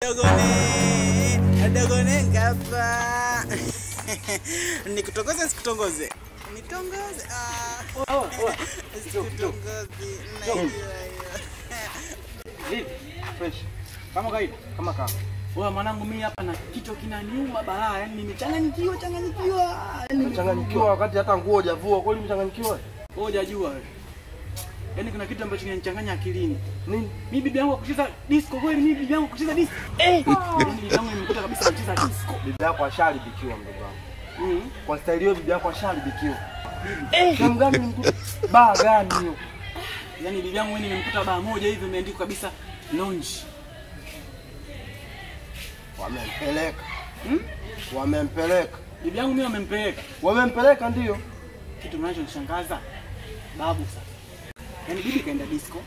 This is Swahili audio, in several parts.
Dogone, dogone ngapa. Nikutongoze sikutongoze? Nitongoze. Ah. Oh. Sikutongoze. Najua. Vipi? Fresh. Kama kawaida, kama kawa. Wewe mwanangu, mimi hapa na kichwa kinaniuma balaa, yani nimechanganyikiwa changanyikiwa. Yaani umechanganyikiwa wakati hata nguo hujavua, kweli umechanganyikiwa? Wewe hujajua wewe. Yaani kuna kitu ambacho kinanichanganya akilini. Nini? Mimi bibi yangu kucheza disco kweli, mimi bibi yangu kucheza disco. Eh! Yaani bibi yangu nimekuta kabisa kucheza disco. Bibi yako asharibikiwa mdogo wangu. Kwa staili hiyo bibi yako asharibikiwa. Eh! Sehemu gani nimkuta? Baa gani hiyo? Yaani bibi yangu mimi nimemkuta baa moja hivi imeandikwa kabisa lounge. Wamempeleka. Wamempeleka. Bibi yangu mimi wamempeleka. Wamempeleka ndio. Kitu kinachonishangaza babu sasa. Yaani bibi kaenda disco,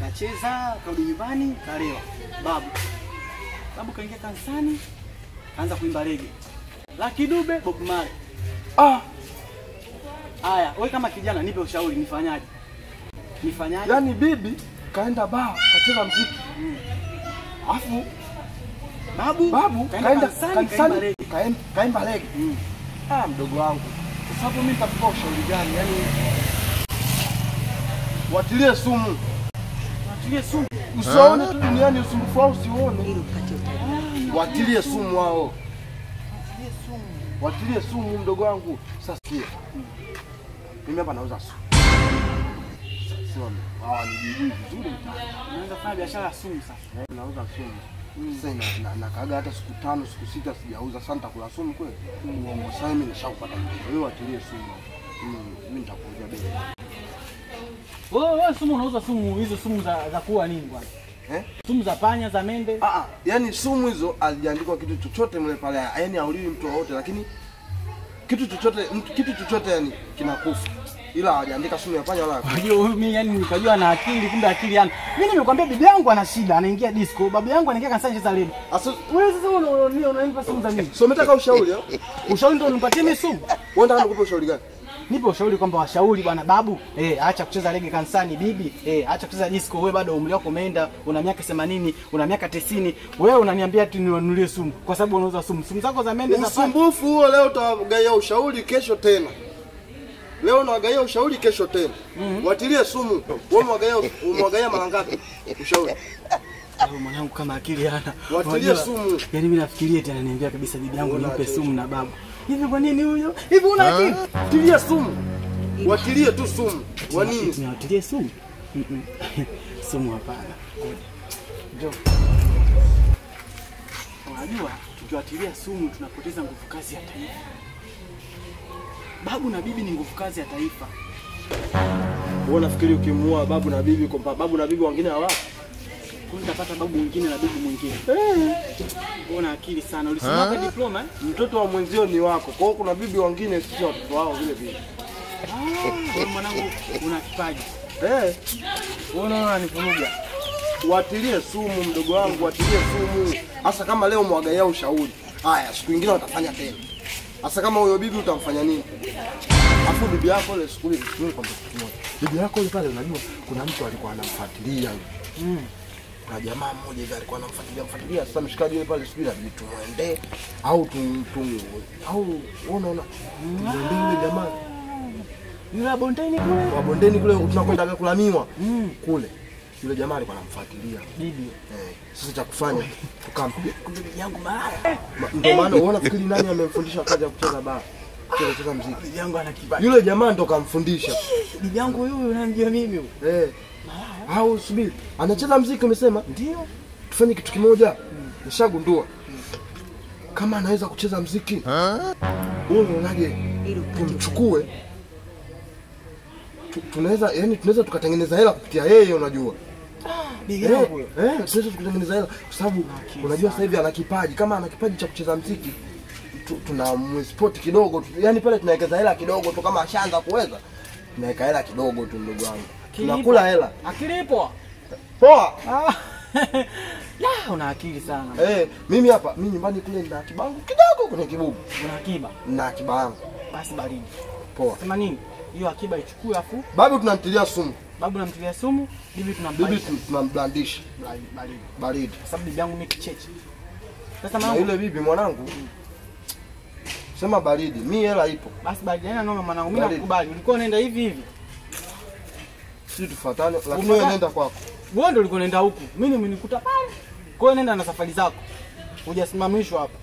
kacheza, karudi nyumbani, kalewa. Babu. Babu kaingia kanisani, kaanza kuimba reggae. Lucky Dube, Bob Marley. Ah. Haya, wewe kama kijana nipe ushauri nifanyaje? Nifanyaje? Yaani bibi kaenda bar, kacheza muziki. Alafu babu kaenda kanisani, kaimba reggae. Ah, mdogo wangu. Sasa hapo mimi nitakupa ushauri gani? Yaani watilie sumu. Watilie sumu. Usione tu duniani usumbufu wao usione. Watilie sumu wao. Watilie sumu. Watilie sumu mdogo wangu. Sasa sikia. Mimi hapa nauza sumu. Sasa hawa ni bibi vizuri mtaani. Unaanza kufanya biashara ya sumu sasa. Eh, nauza sumu. Sasa na kaga hata siku 5 siku 6 sijauza, sasa nitakula sumu kweli? Uongo. Sasa mimi nishakupata. Wewe watilie sumu. Mimi nitakuuzia bei. Wewe sumu unauza sumu hizo, sumu za kuua nini bwana? Eh? Sumu za panya, za mende? Ah, yani sumu hizo hazijaandikwa kitu chochote mle pale. Yaani hauliwi mtu wote, lakini kitu chochote kitu chochote yani kinakufa. Ila hawajaandika sumu ya panya wala. Unajua mimi yani nikajua na akili, kumbe akili yana. Mimi nimekwambia bibi yangu ana shida, anaingia disco, babu yangu anaingia kanisani cheza ledi. Asa wewe sasa unanipa sumu za nini? So umetaka ushauri au? Ushauri ndio unipatie mimi sumu? Wewe unataka nikupe ushauri gani? Nipe ushauri kwamba washauri bwana babu, acha kucheza reggae kanisani bibi, acha kucheza disco, wewe bado umri wako umeenda, una miaka 80, una miaka 90, wewe unaniambia ati niwanunulie sumu kwa sababu unauza sumu. Sumu zako za mende za panya. Usumbufu huo leo utawagaia ushauri kesho tena. Leo unawagaia ushauri kesho tena. Watilie sumu. Wewe umwagaia mara ngapi ushauri? Mwanangu kama akili hana. Watilie sumu. Yaani mimi nafikiria tena niambia kabisa bibi yangu nimpe sumu na babu. Hivi kwa nini huyo? Hivi una akili? Tilia sumu. Watilie tu sumu. Kwa nini? Niwatilie sumu? Sumu hapana. Ngoja. Njoo. Unajua tukiwatilia sumu tunapoteza nguvu kazi ya taifa. Babu na bibi ni nguvu kazi ya taifa. Wewe unafikiri ukimuua babu na bibi kwa babu na bibi wengine hawapo? Kwa nitapata babu mwingine na bibi mwingine. Una akili sana. Ulisoma diploma eh? Mtoto wa mwenzio ni wako. Kwa hiyo kuna bibi wengine sisi watoto wao vile vile. Wewe mwanangu una kipaji. Eh. Wewe unaona unanivuruga. Watilie sumu mdogo wangu, watilie sumu. Hasa kama leo mwagaia ushauri. Haya, siku nyingine watafanya tena. Hasa kama huyo bibi utamfanya nini? Afu bibi yako ile siku ile kwa kitu kimoja. Bibi yako ile pale unajua kuna mtu alikuwa anamfuatilia yule. Na jamaa mmoja hivi alikuwa anamfuatilia. Sasa mshikaji yule pale sijui inabidi tumuende au au unaona tumuende yule jamaa. Yule bondeni kule. Wa bondeni kule tunakwenda kulamiwa. Kule. Yule jamaa alikuwa anamfuatilia. Bibi. Sasa cha kufanya tukampiga. Kumbe bibi yangu malaya. Ndio maana unaona fikiri nani amemfundisha kazi ya kucheza baa? Kucheza muziki. Bibi yangu ana kipaji. Yule jamaa ndo kamfundisha. Bibi yangu huyu unamjua mimi huyu. Eh. Malaya. Au subiri. Anacheza muziki umesema? Ndio. Tufanye kitu kimoja. Nishagundua. Kama anaweza kucheza muziki. Wewe unaonaje tumchukue? Tunaweza yani tunaweza tukatengeneza hela kupitia yeye unajua. Bibi yangu. Tunaweza tukatengeneza hela kwa sababu unajua sasa hivi ana kipaji. Kama ana kipaji cha kucheza muziki tuna sport kidogo. Yaani pale tunawekeza hela kidogo tu kama ashaanza kuweza. Tunaweka hela kidogo tu mdogo wangu. Tunakula hela. Akili ipo. Poa. Ya, una akili sana. Mimi hapa, mimi nyumbani kule nina akiba yangu kidogo kwenye kibubu. Una akiba? Nina akiba yangu. Basi baridi. Poa. Sema nini? Hiyo akiba ichukue afu Babu tunamtilia sumu. Babu namtilia sumu, bibi tunampandisha. Bibi tunamblandisha. Baridi. Baridi. Kwa sababu bibi yangu mimi kicheche. Sasa Na mwanangu yule bibi mwanangu sema baridi, mi hela ipo. Basi baridi haina noma mwanangu, mimi Baridi. nakukubali. Ulikuwa unaenda hivi hivi. Sisi tufuatane, lakini wewe nenda kwako. Wewe ndio ulikuwa unaenda huku. Mimi nimenikuta pale. Kwa hiyo nenda na safari zako. Hujasimamishwa hapa.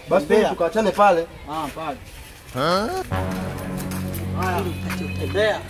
Basi Tembea. tukaachane pale. Ah, pale. Haya, tembea.